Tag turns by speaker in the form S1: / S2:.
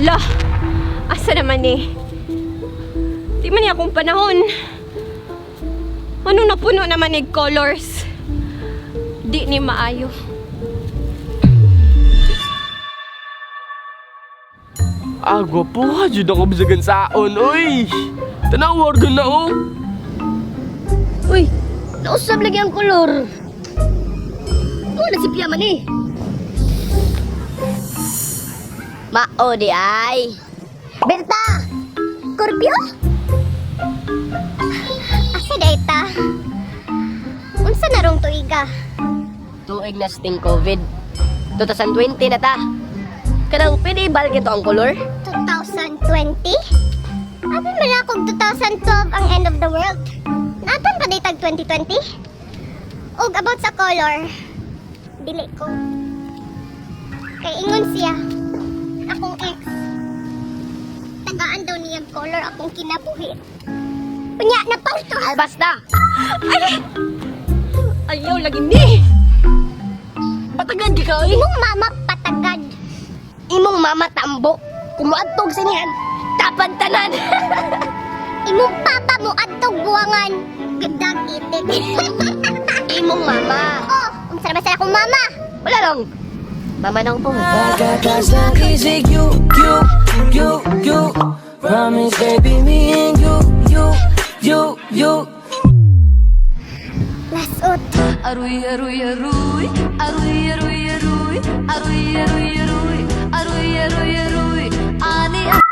S1: La, asa naman eh? Di man niya akong panahon. Ano, napuno naman ni colors? Di ni maayo.
S2: Ah, gwapo ka. Jud ako bisagan saon, oy. Tanaw, organ na, oh.
S3: Uy, nausab lagi ang kolor. Wala si Pia man eh. Mao di ay.
S4: Berta! Scorpio? Asa day ta? Unsa na rong tuiga?
S3: Tuig na sting COVID. 2020 na ta. Kanang pwede ibalik ito ang kolor?
S4: 2020? Abi man akong 2012 ang end of the world. Natan pa day tag 2020? Og about sa color, dili ko. Kay ingon siya, akong ex. Tagaan daw niya ang color akong kinabuhi. Unya, napalto.
S3: Ay, basta!
S1: Ayaw lagi ni!
S3: Patagad ka oy.
S4: Imong mama patagad.
S3: Imong mama tambo. Kumuadtog sinihan. Tapad tanan.
S4: Imong papa mo adtog buwangan. Gadag itik.
S3: Imong mama.
S4: Oh, unsa naman sa akong mama?
S3: Wala lang. Mama nang po.
S5: I got that easy, you, you, you, you. Promise, baby, me and you, you, you, you.
S4: Lasot.
S6: Aruy, aruy, aruy, aruy, aruy, aruy, aruy, aruy, aruy, aruy, aruy, aruy, ani.